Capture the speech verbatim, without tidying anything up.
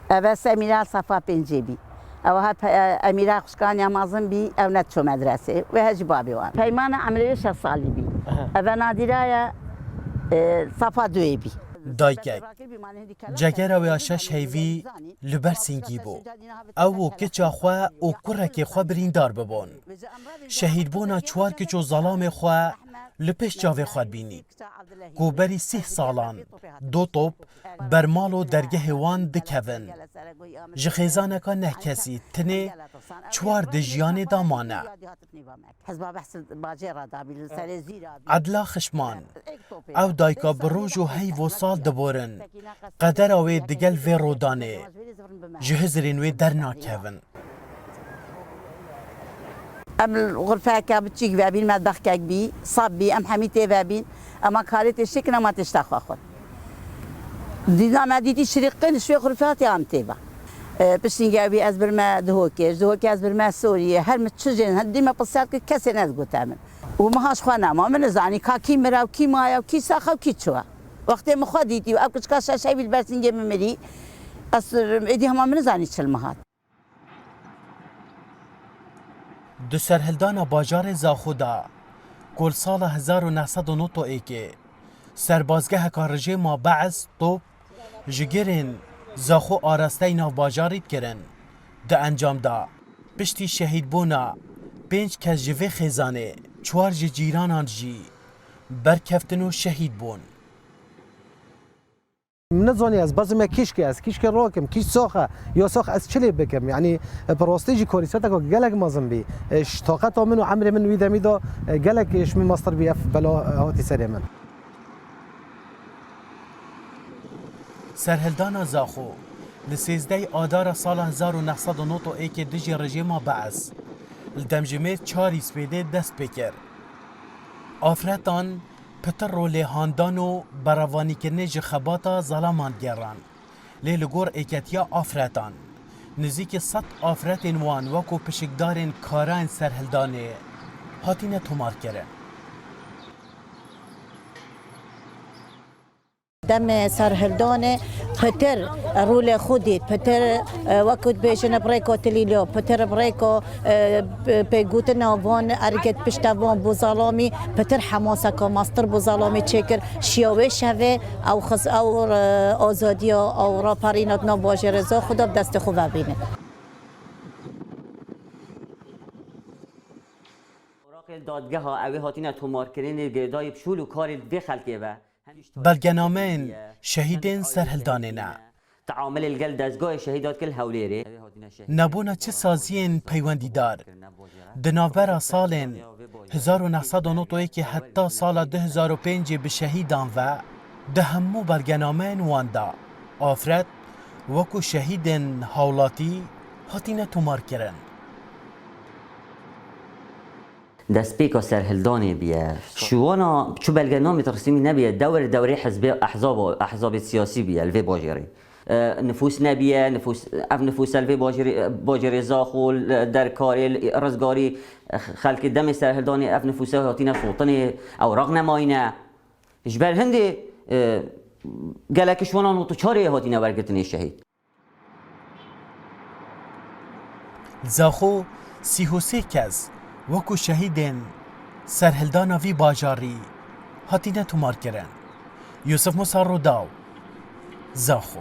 Eve Semîra Safa pêncê bî. Ew ha pe-, Emîra xuşkaniya mezin bî, ew ne ço medresê. Wê he jî babê wan. Peymana emrê wê şeş salî bî. Aha. Eve Nadîra ye, e, Safa duê bî. Daykek. Cegera wê ya şeş heyvî li Bersîngî bû. Ew û kiça xwe û kurekê xwe birîndar bibûn. Şehîdbûna çar kiç û zelamê xwe li pêş çavê xwe dibînî. Ku berî sîh salan, du top ber mal û dergehê wan dikevin. Ji xêzaneka neh kesî tinê çar di jiyanê de mane. Edla Xişman, ew dayika bi roj û heyv û sal diborin, qedera wê digel vê rodanê ji hizirên wê dernakevin. Em li xurfeyeke biçîk vebîn, medbexkek bî, sab bî, em hemî tê vebîn. Ema karê tê şêkin, ema tê şta xwe xwin. Dîna me dîtî şirîqin, şwê xurfe hatî em tê ve. E, piştî gevî ez birme Dihokê, ji Dihokê ez birme Sûriyê. Her min çi jên, her dî me pirsiyar kir, kesê nezgote min. Û min haş xwe nema, min nizanî ka kî mira û kî maye û kî sax e û kî çi we. Wextê min xwe dîtî û ev kiçika şeş heyvî li Bersîngê min mirî, ez êdî hema min nizanî çi li min hat. Di serhildana bajarê Zaxo de, ku li sala hezar û neh sed û nod û êkê serbazgeheka rejêma Beis top ji girên Zaxo arasteyî nav bajarî dikirin, di encam de piştî şehîdbûna pênc kes ji vê xêzanê, çar ji cîranan jî berkeftin û şehîd bûn. Min nizanî ez bezime kîşkê, ez kîşkê rakim, kîş sax e, ya sax ez çi lê bikim? Yanî, bi rastî jî karîseteka gelek mezin bî. E, ji taqeta min û emrê min wî demî de, e, gelek ji min mestir bî ev bela, e, hatî serê min. Serhildana Zaxo li sêzdehê Adara sala hezar û neh sed û nod û êkê dijî rejêma Beis li demjimêr çarî spêdê dest pê kir. Afretan pitir rolê handan û berevanîkirinê ji xebata zalaman digeran. Lê li gor êketiya afretan, nizîkî sed afretên wan wekû pişikdarên karayên serhildanê hatine tomarkirin. Demê serhildanê pitir rolê xwe dît, pitir, e, wekû dibêjin bi rêko tilîlo, pitir bi rêko, e, p-, pêkgotina van ergêt pişte van bo zalamî, pitir hemaseka mestir bo zalamî çêkir. Şiya wê şevê ew xiz-, ew, e, azadiya, ew raperîna di nav bajêrê Zaxo de bi destê xwe vebînin. Oraqê dadgeha ew ê hatine tomarkirinê girêdayî bi şûl û karê vê xelkê ve. Belgenameyên şehîdên serhildanê ne. Teamilê li gel dezgahê şehîda dikir li Hewlêrê. Nebûna çi saziyên peywendîdar. Di navbera salên hezar û neh sed û nod û yekê heta sala du hezar û pêncê bi şehîdan ve di hemû belgenameyên wan de afret wekû şehîdên hawlatî hatine tomarkirin. Destpêka serhildanê biye. Şiwana çi belgenamê resmî nebiye, dewr dewrê hizbê, ehzaba, ehzabê siyasî biye li vê bajêrê. E, nifûs nebiye, nifûs, ev nifûse li vê bajêrê, bajêrê Zaxo, li Derkarê, li Rizgarî, xelkê demê serhildanê ev nifûse hatine sotinê, ewraq nemayîne. Ji ber hindê, e, gelek ji wana nod û çarê hatine wergirtinê şehîd. Li Zaxo sî û sê kes wekû şehîdên serhildana vî bajarî hatine tomarkirin. Yusuf Musa, Rûdaw, Zaxo.